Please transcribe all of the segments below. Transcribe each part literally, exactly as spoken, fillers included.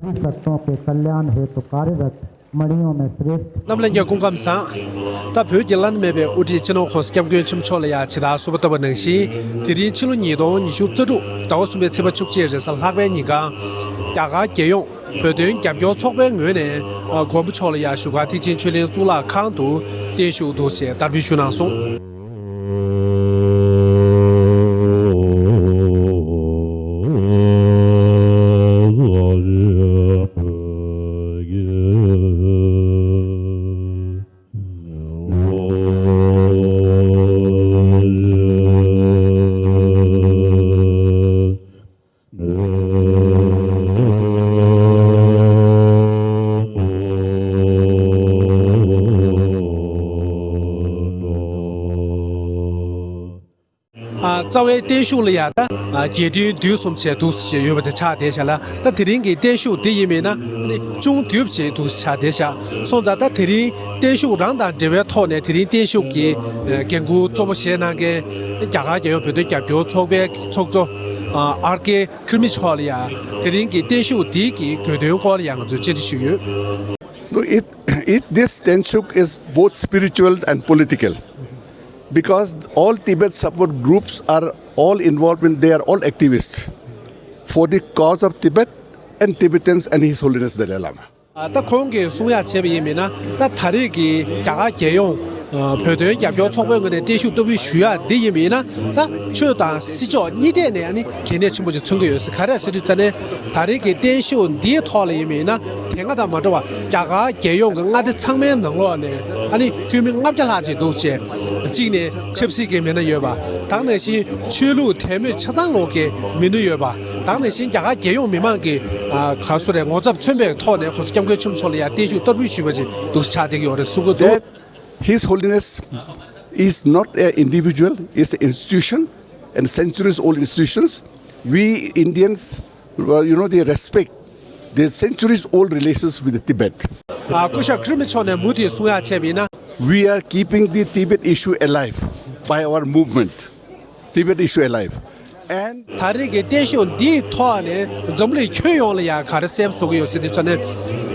सत्यों के कल्याण हेतु कार्यरत मणियों में श्रेष्ठ। རྣམ་ལྷན་རྒྱས་སྐུ་ཁམས་བཟང་། ད་བོད་ཀྱི་བླ་ན་མེད་པའི་དབུ་ཁྲིད་སྤྱི་ནོར་༸གོང་ས་༸སྐྱབས་མགོན་ཆེན་པོ་མཆོག་ལ་ཡང་ཇི་ལྟར་གསོལ་བ་བཏབ་པ་ནང་བཞིན། དེ་རིང་ཕྱི་ལོ་ཉིས་སྟོང་ཉི་ཤུ་རྩ་དྲུག་ཟླ་བ་གསུམ་པའི་ཚེས་པ་བཅུ་གཅིག་རེས་གཟའ་ལྷག་པའི་ཉིན་གང་། རྒྱ་གར་རྒྱལ་ཡོངས་བོད་དོན་རྒྱབ་སྐྱོར་ཚོགས་པའི་ངོས་ནས་མགོན་པོ་མཆོག་ལ་ཡང་བཞུགས་སྒར་ཐེག་ཆེན་ཆོས་གླིང་གཙུག་ལག་ཁང་དུ་བརྟན་བཞུགས་འདུག་ཅེས་བསྟར་འབུལ་ཞུས་གནང་སོང་། ཨ། རྩ་བའི་བརྟན་བཞུགས་ལ་ཡང་ད་རྒྱས་འབྲིང་བསྡུས་གསུམ་བྱས་འདུག་ཅེས་ཡོད་པ་དེ་ཆགས་བསྡད་བཞག་ལ། ད་དེ་རིང་གི་བརྟན་བཞུགས་འདི་ཡིན་མིན་ན་ཨ་ནི་ཅུང་བསྡུས་པ་ཅིག་འདུག་ཆགས་བསྡད་བཞག་སོང་ཙང་ད་དེ་རིང་བརྟན་བཞུགས་རང་དང་འབྲེལ་བའི་ཐོག་ནས་དེ་རིང་བརྟན་བཞུགས་ཀྱི་འགན་འཁུར་གཙོ་བོ་བཞེས་གནང་མཁན་རྒྱ་གར་རྒྱལ་ཡོངས་བོད་དོན་རྒྱབ་སྐྱོར་ཚོགས་པའི་ཚོགས་གཙོ་ཨར་ཀེ་ཁིར་མི་མཆོག་ལ་ཡང་དེ་རིང་གི་བརྟན་བཞུགས་འདི་གི་དགོས་དོན་སྐོར་ལ་ཡང་ང་ཚོས་བཅར་འདྲི་ཞུས་ཡོད། No, it, it, this Tensuk is both spiritual and political because all Tibet support groups are all involved in, they are all activists for the cause of Tibet and Tibetans and His Holiness Dalai Lama. ད་ཁོང་གིས་གསུང་ཡག་བྱས་པ་ཡིན་མིན་ན་ད་ད་རེས་ཀྱི་རྒྱ་གར་རྒྱལ་ཡོངས་བོད་དོན་རྒྱབ་སྐྱོར་ཚོགས་པའི་ངོས་ནས་བརྟན་བཞུགས་བསྟར་འབུལ་ཞུ་ཡག་འདི་ཡིན་པ་ཡིན་ན་ད་ཆོས་དང་སྲིད་ཕྱོགས་གཉིས་ཐད་ནས་ཨ་ནི་གལ་གནད་ཆེན་པོ་ཅིག་མཚོན་གྱི་ཡོད་ཟེར། ག་རེ་ཟེར་དུས་ཙ་ནས་ད་རེས་ཀྱི་བརྟན་བཞུགས་འདིའི་ཐོག་ལ་ཡིན་པ་ཡིན་ན་དེ་སྔ་དང་མ་འདྲ་བ་རྒྱ་གར་རྒྱལ་ཡོངས་ཀྱི་མངའ་སྡེ་ཚང་མའི་ནང་ལོགས་ནས་ཨ་ནི་འཐུས་མི་ལྔ་བརྒྱ་ལྷག་ཅིག་འདུག་ཅེས་གཅིག་ནས་ཆབ་སྲིད་ཀྱི་མི་སྣ་ཡོད་པ་དང་ནང་བཞིན་ཆོས་ལུགས་དད་མོས་ཆ་ཚང་ལོགས་ཀྱི་མི་སྣ་ཡོད་པ། དེ་ནང་བཞིན་རྒྱ་གར་རྒྱལ་ཡོངས་མི་མང་གི་ཨ་ག་སུ་རེད་ངོ་ཚབ་མཚོན་པའི་ཐོག་ནས་༸གོང་ས་༸སྐྱབས་མགོན་ཆེན་པོ་མཆོག་ལ་ཡང་བརྟན་བཞུགས་བསྟར་འབུལ་ཞུས་པ་ཅིག་འདུག་ཆགས་བསྡད་ཀྱི་ཡོད་རེད་གསུང་གི་འདུག That His Holiness is not an individual, is an institution, and centuries old institutions. We Indians, well, you know, they respect the centuries old relations with Tibet. ཨ་སྐུ་ཞབས་ཁིར་མི་མཆོག་ནས་མུ་མཐུད་གསུང་ཡག་བྱས་པ་ཡིན་ན། We are keeping the Tibet issue alive by our movement. Tibet issue alive. And ད་རེས་ཀྱི་བརྟན་བཞུགས་འདིའི་ཐོག་ནས་འཛམ་གླིང་ཁྱོན་ཡོངས་ལ་ཡང་ག་རེ་གསལ་པོ་བཟོ་གི་ཡོད་ཟེར་དུས་ཙ་ནས།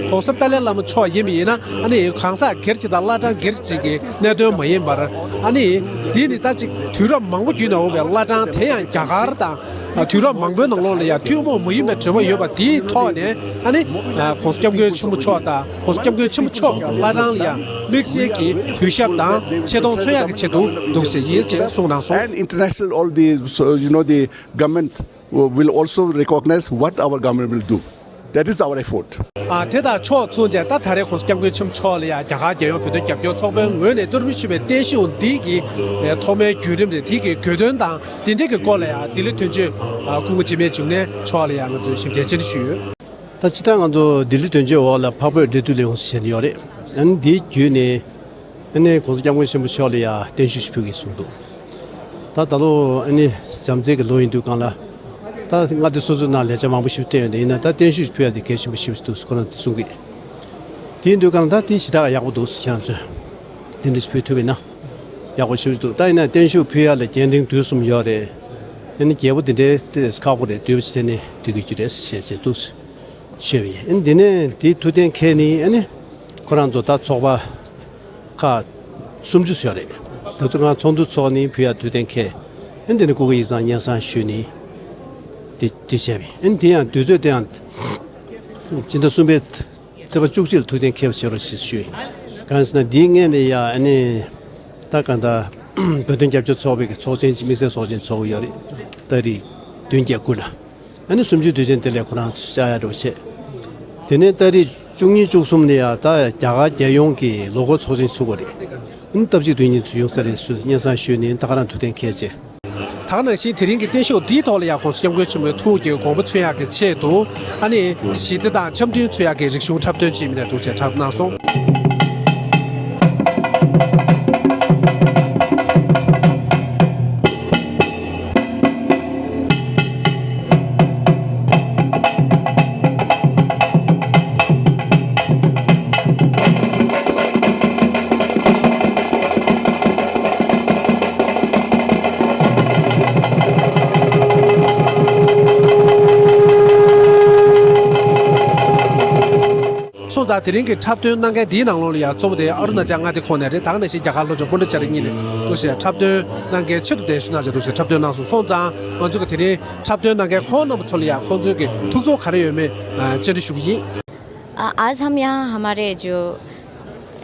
༸གོང་ས་ཏཱ་ལའི་བླ་མ་མཆོག་ཡིན་པ་ཡིན་ན་ཨ་ནི་གང་ཟག་སྒེར་གཅིག་དང་བླ་བྲང་སྒེར་གཅིག་གི་གནད་དོན་མ་ཡིན་པར་ཨ་ནི་འདི་ནི་ད་ཅིག་དུས་རབས་མང་པོ་བརྒྱུད་ནས་འོངས་པའི་བླ་བྲང་དེ་ཡང་རྒྱ་གར་དང་དུས་རབས་མང་པོའི་ནང་ལོགས་ལ་ཡང་ཐུན་མོང་མ་ཡིན་པའི་འབྲེལ་བ་ཡོད་པ་དེའི་ཐོག་ནས་ཨ་ནི་༸གོང་ས་༸སྐྱབས་མགོན་ཆེན་པོ་མཆོག་དང་༸གོང་ས་༸སྐྱབས་མགོན་ཆེན་པོ་མཆོག་གི་བླ་བྲང་ལ་ཡང་དམིགས་བསལ་གྱི་གུས་ཞབས་དང་ཆེ་མཐོང་མཚོན་ཡག་གི་ཆེད་དུ་འདུག་ཟེར་ཡིན་ཅེས་གསུངས་གནང་སོང་། And international, all the, so, you know, the government will also recognize what our government will do. That is our effort. ཨ་དེ་དང་ཕྱོགས་མཚུངས་བྱས་ད་ད་རེས་༸གོང་ས་༸སྐྱབས་མགོན་ཆེན་པོ་མཆོག་ལ་ཡང་རྒྱ་གར་རྒྱལ་ཡོངས་བོད་དོན་རྒྱབ་སྐྱོར་ཚོགས་པའི་ངོས་ནས་བསྟར་འབུལ་ཞུས་པའི་བརྟན་བཞུགས་འདི་གི་ཐོག་མའི་བརྒྱུད་རིམ་རེད། དེ་གི་དགོས་དོན་དང་དེ་འབྲེལ་གྱི་སྐོར་ལ་ཡང་ལྡི་ལི་དོན་གཅོད་སྐུ་ངོ་འཇིགས་མེད་འབྱུང་གནས་མཆོག་ལ་ཡང་ང་ཚོས་ཞིབ་ཕྲའི་བཅར་འདྲི་ཞུས་ཡོད། ད་སྤྱིར་བཏང་ང་ཚོ་ལྡི་ལི་དོན་གཅོད་འོག་ལ་འཕགས་བོད་འབྲེལ་མཐུད་ལས་ཁུངས་ཟེར་ནས་ཡོད་རེད། ཨ་ནི་འདིའི་བརྒྱུད་ནས། ཨ་ནི་༸གོང་ས་༸སྐྱབས་མགོན་ཆེན་པོ་མཆོག་ལ་ཡང་བརྟན་བཞུགས་ཤིག་ཕུལ་གྱི་གསུངས་འདུག་ད་ད་ལོ་ཨ་ནི་བྱམས་བརྩེ་གི་ལོ་ཡིན་དུས་སྒང་ལ། ད་མངའ་སྡེ་སོ་སོའི་ནང་ལས་བྱ་མང་པོ་ཞིག་སྤྲད་ཡོད་འདི་ཡིན་ན་ད་བརྟན་བཞུགས་ཤིག་ཕུལ་ཡ་དེ་གལ་ཆེན་པོ་ཞིག་འདུག་ཁོ་རང་ཚོས་གསུང་གི། དེ་ཡིན་དུས་སྒང་ལ་ད་དེ་ཞེ་དྲག་ཡག་པོ་འདུག་ཁྱེད་རང་ཚོས་དེ་འདྲ་ཞིག་ཕུལ་ཐུབ་ཡིན་ན་ཡག་པོ་ཞིག་འདུག་ད་ཡིན་ན་བརྟན་བཞུགས་ཕུལ་ཡ་ལ་རྒྱས་འབྲིང་བསྡུས་གསུམ་ཡོད་རེད། ཨ་ནི་རྒྱས་པོ་དེ་འདྲའི་ཁག་པོ་རེད། བསྡུས་པ་ཞིག་བྱས་ནས་འགྲིག་གི་རེད་ཞེས་ཞེས་འདུག་ཞུས་པ་ཡིན། ཨ་ནི་འདི་ནས་འདི་ཐུགས་གཏན་འཁེལ་ནི་ཨ་ནི་ཁོ་རང་ཚོ་ད་ཚོགས་པ་ཁག་སུམ་ཅུ་ཞིག་རེད། དེ་ཚོ་ང་ཚོགས་འདུ་ཚོགས་ནི་ཕུལ་ཡ་ཐུགས་གཏན་འཁེལ། ཨ་ནི་འདི་ནས་སྐུ་ཁ་ཡིག་ཚང་སྙན་སེང་ཞུས་ནི་དེ་དེ་བྱས་པ་ཡིན། ཨ་ནི་དེ་ཡང་དུས་ཚོད་དེ་ཡང་སྤྱི་ཟླ་གསུམ་པའི་ཚེས་པ་བཅུ་གཅིག་ལ་ཐུགས་གཏན་འཁེལ་བ་བྱེད་རོགས་ཞེས་ཞུས། གང་ཟེར་ན་འདིའི་སྔོན་ནས་ཡ་ཨ་ནི་ད་གང་ལྟར་བོད་དོན་རྒྱབ་སྐྱོར་ཚོགས་པའི་གི་ཚོགས་ཆེན་གྱི་དམིགས་བསལ་ཚོགས་ཆེན་ཚོགས་ཀྱི་ཡོད་རེད། ཏ་རིག་བདུན་བརྒྱད་དགུ་ལ། ཨ་ནི་གསུམ་བཅུའི་དུས་ཆེན་དེ་ལས་ཁོ་རང་ཚོ་བཅར་ཡ་འགྲོ་བྱས། དེ་ནས་ཏ་རིག་བཅུ་གཉིས་བཅུ་གསུམ་ནས་ཡ་ད་རྒྱ་གར་རྒྱལ་ཡོངས་ཀྱི་ལོ་འཁོར་ཚོགས་ཆེན་ཚུགས་པ་རེད། ཨ་ནི་སྟབས་གཅིག་ཏུ་ཉིན་ཚུར་ཡོང་ས་རེད་ཞུ་སྙན་སེང་ཞུས་ནས་ད་ག་རང་ཐུགས་གཏན་འཁེལ་བྱས། ད་ག་ནང་བཞིན་དེ་རིང་གི་བརྟན་བཞུགས་འདིའི་ཐོག་ལ་ཡང་༸གོང་ས་༸སྐྱབས་མགོན་ཆེན་པོའི་ཐུགས་ཀྱི་དགོངས་པ་མཚོན་ཡག་གི་ཆེད་དུ་ཨ་ནི་ཞི་བདེ་དང་འཆམ་མཐུན་མཚོན་ཡག་གི་རིག་གཞུང་འཁྲབ་སྟོན་ཅིག་མི་སྣས་འདུག་ཅེས་འཁྲབ་གནང་སོང་། སོང་ཙང་དེ་རིང་གི་འཁྲབ་སྟོན་གནང་མཁན་འདིའི་ནང་ལོགས་ལ་ཡང་གཙོ་བོ་དེ་ཨ་རུ་ན་ཅལ་མངའ་སྡེ་ཁོངས་ནས་རེད། ད་ག་ནང་བཞིན་རྒྱ་གར་ལྷོ་ཕྱོགས་པོན་ཌི་ཅེ་རི་གཉིས་ནས་འདུག་ཟེར་འཁྲབ་སྟོན་གནང་མཁན་ཆེད་དུ་གདན་ཞུ་གནང་བྱས་འདུག་ཟེར་འཁྲབ་སྟོན་གནང་སོང་། སོང་ཙང་ང་ཚོ་གི་དེ་རིང་འཁྲབ་སྟོན་གནང་མཁན་ཁོང་རྣམ་པ་ཚོ་ལ་ཡང་ཁོང་ཚོའི་གི་ཐུགས་ཚོར་ག་རེ་ཡོད་མེད་བཅར་འདྲི་ཞུ་གི་ཡིན། आ, आज हम यहाँ हमारे जो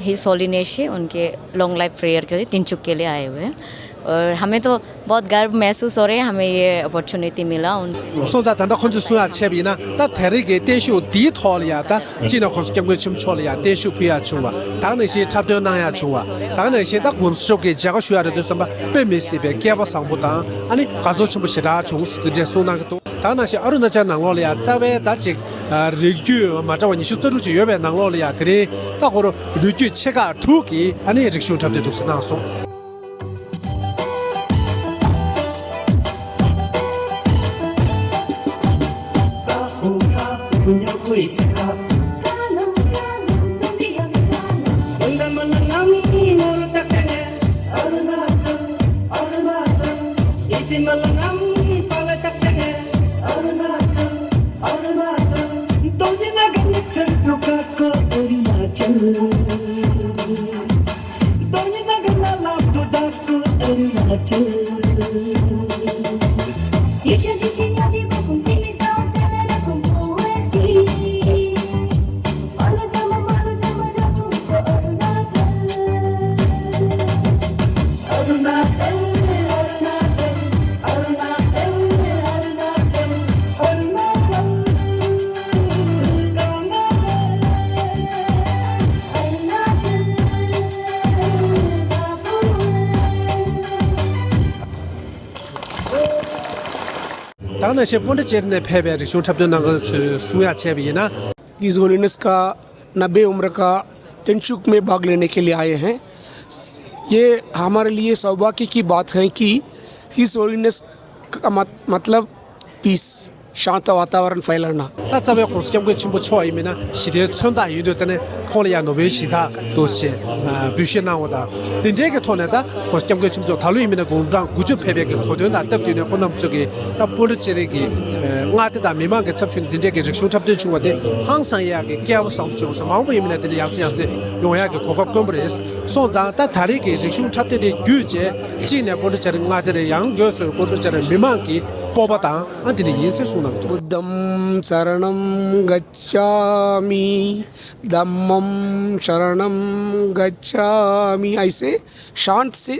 his holiness है उनके long life prayer के लिए, तिनचुक के लिए आए हुए हैं। और हमें तो बहुत गर्व महसूस हो रहे हैं, हमें ये अपॉर्चुनिटी मिला उन। སོང་ཙང་ད་ལྟ་ཁོང་ཚོས་གསུང་ཡག་བྱས་པ་ཡིན་ན། ད་དེ་རིང་གི་བརྟན་བཞུགས་འདིའི་ཐོག་ལ་ཡང་ད་གཅིག་ནས་ཁོང་ཚོ་སྐྱབས་མགོན་ཆེན་པོ་མཆོག་ལ་ཡང་བརྟན་བཞུགས་ཕུལ་ཡག་བྱུང་བ། ད་ག་ནང་བཞིན་འཁྲབ་སྟོན་གནང་ཡག་བྱུང་བ། ད་ག་ནང་བཞིན་ད་དགོངས་ཞུ་གི་མཇལ་ཁ་ཞུ་ཡག་རེད་འདུག་བསམ་པ་དཔེ་མི་སྲིད་པའི་སྐལ་པ་བཟང་པོ་དང་། ཨ་ནི་དགའ་ཚོར་ཆེན་པོ་ཞེ་དྲག་བྱུང་ཟེར་དེ་འདྲས་གསུང་གནང་གི་འདུག་ད་ག་ནང་བཞིན་ཨ་རུ་ན་ཅལ་ནང་ལོགས་ལ་ཡང་རྩ་བའི་ད་ཅིག་རིགས་རྒྱུད་མ་འདྲ་བ་ཉི་ཤུ་རྩ་དྲུག་ཅིག་ཡོད་པའི་ནང་ལོགས་ལ་ཡང་དེ་རིང་ད་ཁོ་རང་རིགས་རྒྱུད་ཆེ་ཁག་དྲུག་གི་ཨ་ནི་རིག་གཞུང་འཁྲབ་སྟོན་འདུག་ཟེར་གནང་སོང་། ད་ག་ནང་བཞིན་པོན་ཌི་ཅེ་རི་ནས་ཕེབས་པའི་རིག་གཞུང་འཁྲབ་སྟོན་གནང་མཁན་ཚོས་གསུང་ཡག་བྱས་པ་ཡིན་ན། His Holiness का नब्बे उम्र का तिनचुक में भाग लेने के लिए आए हैं। ये हमारे लिए सौभाग्य की बात है कि His Holiness का मत-, मतलब पीस, शांत वातावरण फैलाना। ད་རྩ་བའི་ཁོང་སྐྱབས་མགོན་ཆེན་པོ་མཆོག་ཡིན་མིན་ན་ཞི་བདེའི་མཚོན་རྟགས་ཡིན་དུས་ཙ་ནས་ཁོང་ལ་ཡང་ནོ་བེལ་ཞི་བདེ་འདུག་ཅེས་འབུལ་བཞེས་གནང་བ་དང་། འདི་འདྲའི་གི་ཐོག་ནས་ད་ཁོང་སྐྱབས་མགོན་ཆེན་པོ་མཆོག་ད་ལོ་ཡིན་མིན་ན་དགུང་གྲངས་དགུ་བཅུ་ཕེབས་པའི་གི་གོ་སྟོན་དང་སྟབས་བསྟུན་ནས་ཁོང་རྣམ་ཚོ་གི་ད་པོན་ཌི་ཅེ་རི་གི་མངའ་སྡེ་དང་མི་མང་གི་ཚབ་ཞུས་ནས་འདི་འདྲའི་གི་རིག་གཞུང་འཁྲབ་སྟོན་བྱུང་བ་དེ་ཧང་སང་ཡག་གི་སྐལ་བ་བཟང་པོ་བྱུང་སོང་། མང་པོ་ཡིན་མིན་ན་དེ་འདྲ་ཡང་སེ་ཡང་སེ་ཡོང་ཡག་གི་གོ་སྐབས་དཀོན་པོ་རེད། སོང་ཙང་ད་ད་རེས་ཀྱི་རིག་གཞུང་འཁྲབ་སྟོན་དེ་བརྒྱུད་བྱས་གཅིག་ནས་པོན་ཌི་ཅེ་རི་མངའ་སྡེ་རེད། ཡང་སྒོས་སུ་པོན་ཌི་ཅེ་རི་མི་མང་གི་སྤོབས་པ་དང་ཨ་འདི་འདྲ་ཡིན་ཟེར་གསུངས་གནང་འདུག Buddham saranam gacchami, dhammam saranam gacchami. ऐसे शांत से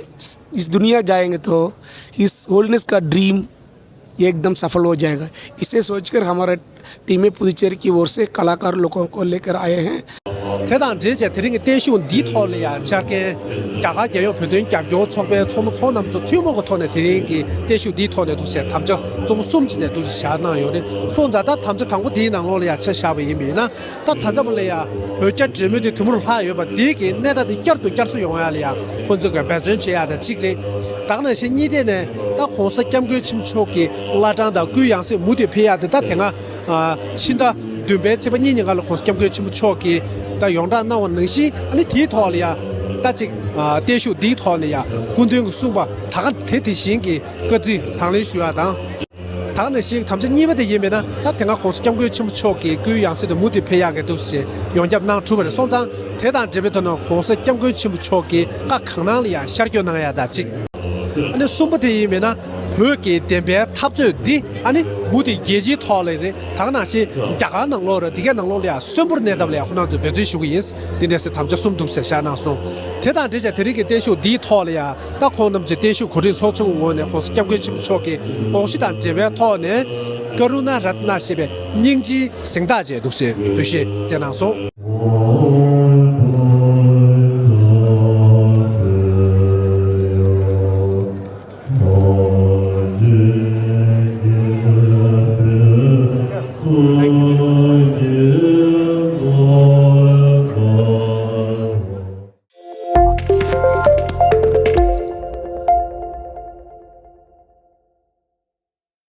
इस दुनिया जाएंगे तो His Holiness का ड्रीम ये एकदम सफल हो जाएगा। इसे सोचकर हमारा टीमें पुदुचेरी की ओर से कलाकार लोगों को लेकर आए हैं। དེ་དང་འབྲེལ་བྱས་དེ་རིང་གི་བརྟན་བཞུགས་འདིའི་ཐོག་ལ་ཡང་བཅར་མཁན་རྒྱ་གར་རྒྱལ་ཡོངས་བོད་དོན་རྒྱབ་སྐྱོར་ཚོགས་པའི་ཚོགས་མི་ཁོང་རྣམ་ཚོ་ཐུན་མོང་གི་ཐོག་ནས་དེ་རིང་གི་བརྟན་བཞུགས་འདིའི་ཐོག་ནས་འདུག་ཟེར་དམ་བཅའ་གཙོ་བོ་གསུམ་ཅིག་ནས་འདུག་ཟེར་བཞག་གནང་ཡོད་རེད། སོང་ཙང་ད་དམ་བཅའ་དང་པོ་འདིའི་ནང་ལོགས་ལ་ཡང་ཆ་བཞག་པ་ཡིན་པ་ཡིན་ན། ད་ད་ལྟ་བར་ལ་ཡང་བོད་རྒྱ་འབྲེལ་མོལ་དེ་དུམ་བུར་ལྷག་ཡོད་པ་འདི་གི་གནས་སྟངས་དེ་བསྐྱར་དུ་བསྐྱར་གསོ་ཡོང་ཡ་ལ་ཡང་ཁོང་ཚོས་འབད་བརྩོན་བྱེད་ཡ་དང་གཅིག་རེད། ད་ག་ནང་བཞིན་གཉིས་ཐད་ནས་ད་༸གོང་ས་༸སྐྱབས་མགོན་ཆེན་པོ་མཆོག་གི་བླ་བྲང་དང་སྐུའི་ཡང་སྲིད་མུ་མཐུད་ཕེབས་ཡ་དེ་ད་དེ་སྔ་ཕྱི་ཟླ་བདུན་པའི་ཚེས་པ་གཉིས་ཉིན་ཀ་ལ་༸གོང་ས་༸སྐྱབས་མགོན་ཆེན་པོ་མཆོག་གིས་ད་ཡོངས་བསྒྲགས་གནང་བ་ནང་བཞིན། ཨ་ནི་དེའི་ཐོག་ལ་ཡང་ད་ཅིག་བརྟན་བཞུགས་འདིའི་ཐོག་ལ་ཡང་སྐུ་མདུན་གྱིས་གསུངས་པ་ད་ག་དེ་དེ་བཞིན་གྱི་བཀའ་དྲིན་དང་ལེན་ཞུ་ཡ་དང་། ད་ག་ནང་བཞིན་དམ་བཅའ་གཉིས་པ་དེ་ཡིན་པས་ན། ད་དེ་སྔ་༸གོང་ས་༸སྐྱབས་མགོན་ཆེན་པོ་མཆོག་གི་སྐུའི་ཡང་སྲིད་དུ་མུ་མཐུད་ཕེབས་ཡག་གི་འདུག་ཅེས་ཡོངས་ཁྱབ་གནང་གྲུབ་པ་རེད། སོང་ཙང་དེ་དང་འབྲེལ་བའི་ཐོག་ནས་༸གོང་ས་༸སྐྱབས་མགོན་ཆེན་པོ་མཆོག་གི་བཀའ་གང་གནང་ལ་ཡང་ཤར་བསྐྱོད་གནང་ཡ་དང་གཅིག་ཨ་ནི་གསུམ་པ་དེ་ཡིན་པས་ན། བོད་ཀྱི་བདེན་པའི་འཐབ་རྩོད་འདི་ཨ་ནི་མུ་མཐུད་རྒྱལ་སྤྱིའི་ཐོག་ལ་རེད། ད་ག་ནང་བཞིན་རྒྱ་གར་ནང་ལོགས་རེད། དེ་གའི་ནང་ལོགས་ལ་ཡང་གསོན་པོར་གནས་ཐབས་ལ་ཡང་ཁོང་རྣམ་ཚོས་འབད་བརྩོན་ཞུ་གི་ཡིན། དེ་འདྲ་ཟེར་དམ་བཅའ་གསུམ་འདུག་ཟེར་བཞག་གནང་སོང་། དེ་དང་འབྲེལ་བྱས་དེ་རིང་གི་བརྟན་བཞུགས་འདིའི་ཐོག་ལ་ཡང་ད་ཁོང་རྣམ་ཚོས་བརྟན་བཞུགས་གོ་སྒྲིག་ཚོགས་ཆུང་གི་ངོས་ནས་༸གོང་ས་༸སྐྱབས་མགོན་ཆེན་པོ་མཆོག་གི་དགོངས་གཞི་དང་འབྲེལ་བའི་ཐོག་ནས་ཀ་རུ་ན་རཏྣ་ཞེས་པའི་སྙིང་རྗེའི་གཟེངས་རྟགས་བཅས་འདུག་ཟེར་འབུལ་བཞེས་མཛད་གནང་སོང་།